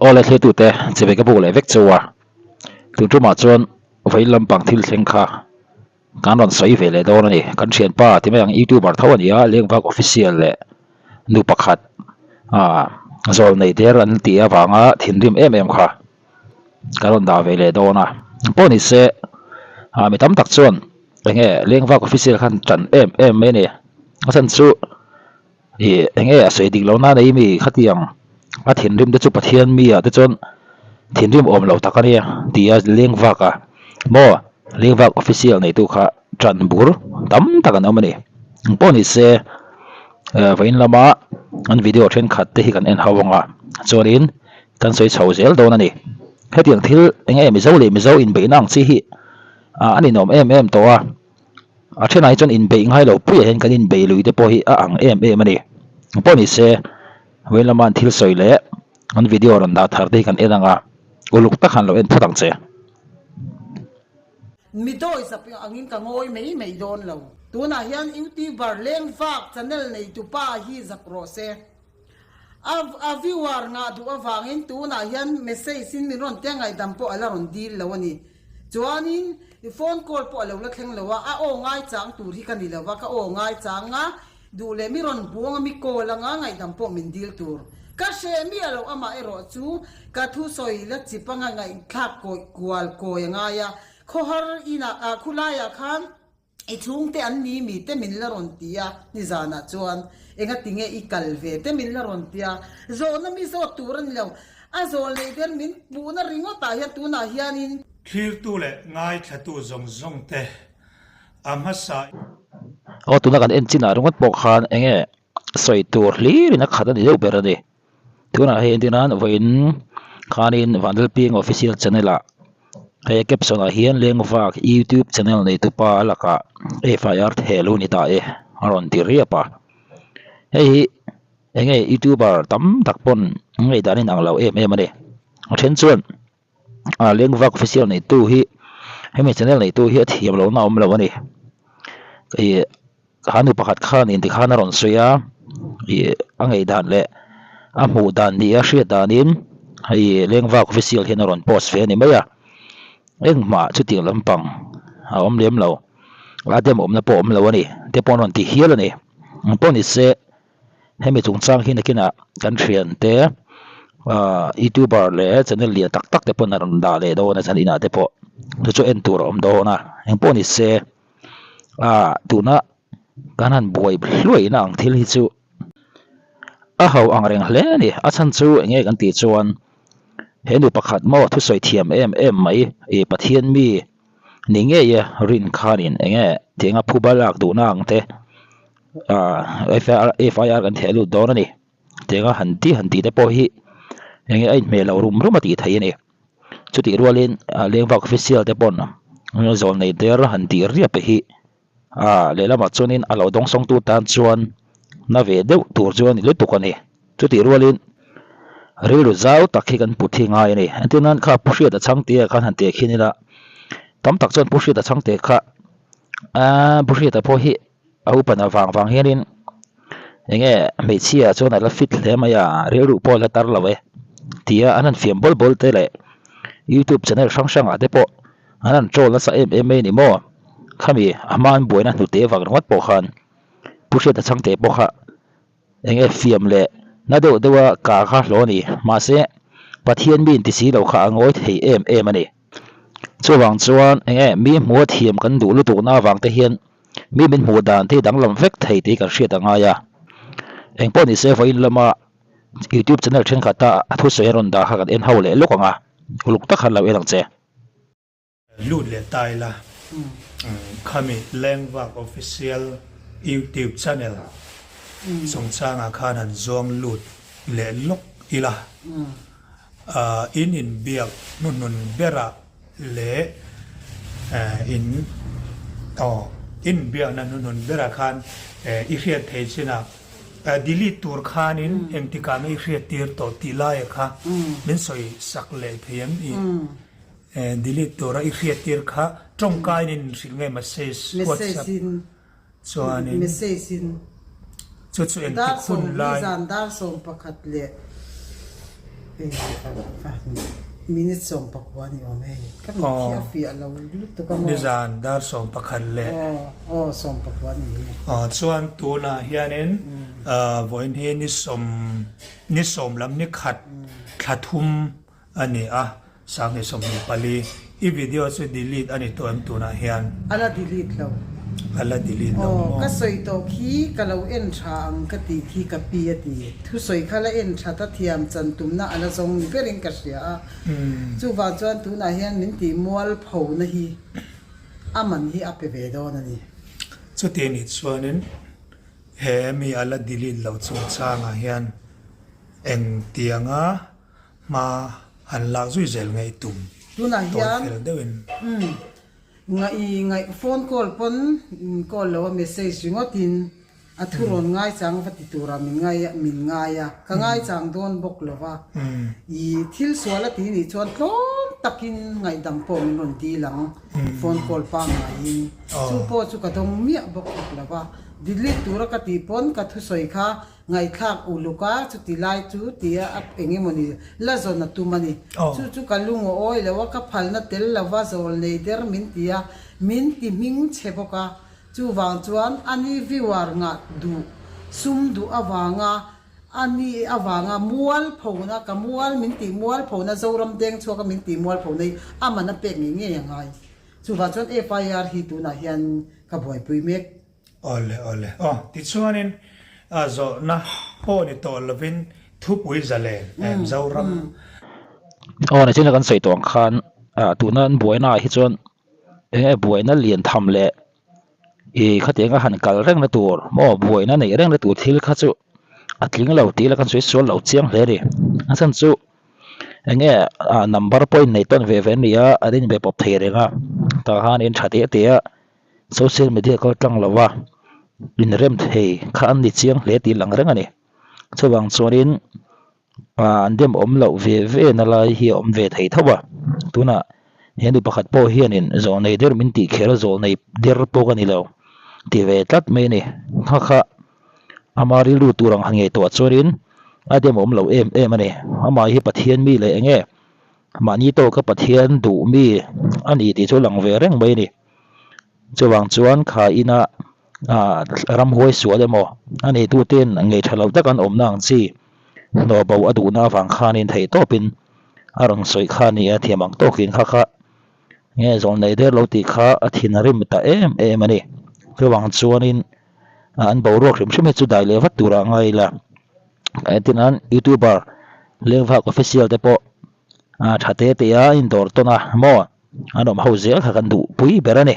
Aw le thletute cheve ka buk leh vek chauh a, tun tumah chuan vawiin lampang thil thleng kha kan rawn sawi ve leh dawn a ni. Kan thianpa ti mai ang youtuber tho a ni a, Lengvak official leh nu pakhat ah zawl nei der an tih avanga thinrim em em kha kan rawn dah ve leh dawn a. Pawh ni se ah mi tam tak chuan eng nge Lengvak official khan tan em em mai a ni. A chhan chu. Ih eng nge a sawi dik lo na nei mi khatiang a thinrim te chu Pathian mi ah te chuan thinrim awm lo tak a nia ti a leng vak a maw leng vak official nei tu kha tan bur tam tak an awm a ni engpawh ni se vawiin lama an video thenkhat te hi kan en ho ang a chuanin kan sawi chho zel dawn a ni hetiang thil eng nge mizo leh mizo inbeihna ang chi hi a ninawm em em tawh a. A thenah hi chuan inbeih ngai lo puiah hian kan inbeih lui te pawh hi a ang em em a ni. Pawh ni se, vawiin lama an thil sawi leh an video rawn dah thar te hi kan en ang a, uluk tak han lo en phawt ang che. Mi dawi zap angin ka ngawi mai mai dawn lo. Tunah hian YouTuber lengvak channel neitupa hi zak rawh se. A a viewer ngah duh avangin tunah hian message in min rawn tia ngaihdam pawh a la rawn dil lo a ni. Chuanin i phone call pawh a lo la thleng lo a, a aw ngaichang tur hi ka ni lo va, ka aw ngaichang a duh leh mi rawn buang a mi call anga ngaihdam pawh min dil tur. Ka hreh miah loh amah erawh chu ka thusawi la chip anga ngaihthlak kawih kual kawi a ngai a, khawhar inah ah khulaiah khan I chhungte an ni mi te min la rawn ti a, nizanah chuan enga tinge i kal ve te min la rawn ti a, zawhna mi zawt tur a ni lo, a zawl nei ber min puhna ringawt ah hian tunah hianin. Thlirtu leh ngaithlatu zawng zawng te a hmasa. Aw tuna kan en chinah ringawt pawh khan enge sawi tur hlirin a khat a ni deuh ber a ni. Tunah hei entir nan vawiin khanin Vanlalpiang official channel ah he caption ah hian Lengvak youtube channel neitupa a lakah FIR theh lo ni ta e a rawn ti riap a. Hei hi eng nge youtuber tam tak pawn ngaihdan in ang lo em em a ni. A then chuan ah Lengvak official neitu hi hemi channel neitu hi a thiam lohna a awm lo a ni. Ih. Kha nu pakhat khan inti khan a rawn sawi a, ih a ngaihdan leh a hmuh dan ni a hriat danin hei Lengvak official hian a rawn post ve a ni mai a, engmah chutiang lampang a awm lem lo, a demawmna pawh a awm lo a ni te pawh an rawn ti hial a ni. Engpawh ni se hemi chungchang hi nakinah kan thiante ah youtuber leh channel lian tak tak te pawn a rawn dah leh dawn a zan inah te pawh chu chu en tur a awm dawn a, engpawh ni se. Ah tuna kan han buai hluaina ang thil hi chu a ho ang reng hle a ni. A chhan chu eng nge kan tih chuan he nu pakhat maw thusawi thiam em em mai ih Pathian mi ni ngei e rin khanin eng nge tianga phuba lak duhna ang te ah FIR kan theh lut dawn a ni. Tianga han tih han tih te pawh hi eng nge a inhmeh loh rum rum a tih theih a ni. Chutih rualin Lengvak official te pawn zawl nei der han tih riap hi ah lehlamah chuanin a lo dawngsawngtu tan chuan na ve deuh tur chu a ni lutuk a ni. Chutih rualin rilru zau tak hi kan put hi ngai a ni. Entir nan kha Pu Hriata Chhangte ah khan han teh khin ila tam tak chuan Pu Hriata Chhangte kha ah Pu Hriata pawh hi a upan avang vang hianin eng nge hmeichhia chuan a la fit hle mai a rilru pawh a la tar lo e tia an han fiam bawl bawl te leh youtube channel hrang hrang ah te pawh an han troll nasa em em mai a ni maw khami a hma an buaina hnute vang ringawt pawh khan Pu Hriata Chhangte pawh kha eng nge fiam leh na deuh deuh a kar kha hlawh a ni mahse Pathian mi inti si lo kha a ngawi thei em em a ni chuvang chuan eng nge mi hmuha thiam kan duh lutuk na avang te hian. Mi min hmuh dan te hi danglam vek thei tih kan hriat a ngai a, engpawh ni se vawiin lama youtube channel thenkhat a a thusawi a rawn dah kha kan en ho leh lawk ang a, uluk tak khan lo en ang che. Lut leh ta ila khami Lengvak Official YouTube channel chungchangah khan han zawng lut leh lawk ila, in inbiak hnuhnun berah leh in aw inbiakna hnuhnun berah khan i hriat thei chinah delete tur khanin engtikah nge i hriat tir tawh tih laia kha min sawi sak leh thei em i delete tura i hriat tir kha tawngkain in hrilh nge message whatsapp Chuanin Message in chu chu engtik hun lai. Dar sawm nizan dar 11 leh Hei minute 19 ni awm hei. Ka mit hi a fiah lo lutuk a maw. Nizan dar 11 leh. Aw 19 ni hi. Aw chuan tunah hianin vawiin hi ni sawm ni sawm lam ni khat thla thum a ni a, 2024. I video chu delete a ni tawh em tunah hian? A la delete lo. A la delete lo maw? Aw, ka sawi tawh khi ka lo en tha ang ka tih khi ka pi a ti. Thusawi kha la en that a thiam chan tumna a la zawng ni berin ka hria a. Chuvang chuan tunah hian min tih mual phona hi a man hi a pe ve dawn a ni. Chuti nih chuanin he mi a la delete lo chungchangah hian engtianga hma han lak zui zel nge i tum Tunah tawi hian fel deuhin. Umm ngaih ngaih phone call pawn call lo a message ringawtin a thu rawn ngaichang va ti tura min ngai min ngai a ka ngaichang dawn bawk lo va i thil sual a ti nih chuan tlawm takin ngaihdam pawh min rawn dil ang phone call pangngaiin chu pawh chu ka dawng miah bawk bawk lo va delete tura ka tih pawn ka thusawi kha Ngaihthlak uluk a, chuti lai chu tia a eng emawni la zawn a tum a ni. Chu chu ka lung a awi lo a, ka phalna tel lova zawl nei der min ti a, min ti hming chhe bawk a. Chuvang chuan a ni viewer ngah duh, sum duh avanga a ni avanga mualphona, ka mual min tih mualphona, Zoram deng chhuaka min tih mualphona hi a man a pek ngei ngei a ngai. Chuvang chuan FIR hi tunah hian ka buaipui mek. Awle awle. Aw, tichuanin zawhna pawh ni tawh lovin thupui zalen em Zoram. Aw, nichina kan sawi tawh ang khan tuna an buaina ah hi chuan eng nge buaina lian tham leh ih khatiang a han kal reng na tur maw buaina neih reng na tur thil kha chu a tling lo tih ila kan sawi sual lo chiang hle a ni. A chhan chu eng nge number pawh in nei tawn ve ve a ni a, an inbe pawp thei reng a, tah khan in tha teh teh a. Social media kal tlang lova inrem thei kha an ni chiang hle tih lang reng a ni. Chuvang chuanin ah an dem awm loh ve ve na lai hi a awm ve thei tho a. Tunah he nu pakhat pawh hianin zawlnei der min tih kher a zawlnei der pawh ka ni lo ti ve tlat mai a ni. Kha kha ama rilru tur ang han ngaihtuah chuanin a dem awm loh em em a ni. Amah hi Pathian mi leh eng nge mahni tawka Pathian duh mi a ni tih chu a lang ve reng mai a ni. Chuvang chuan kha ina ah ramhuai sual emaw a neituten ngei tha lo tak an awmna ang chi hnawh bo a duhna avang khanin theih tawpin a rawn sawi kha a ni a, thiam ang tawkin kha kha nge zawn nei der lo tih kha a thin a rim ta em em a ni. Chuvang chuanin an boruak hrim hrim hi chu dai leh vat turah a ngai ila. Engtin youtuber Lengvak official te pawh tha te te a indawr tawn a maw an awm ho zel kha kan duhpui ber a ni.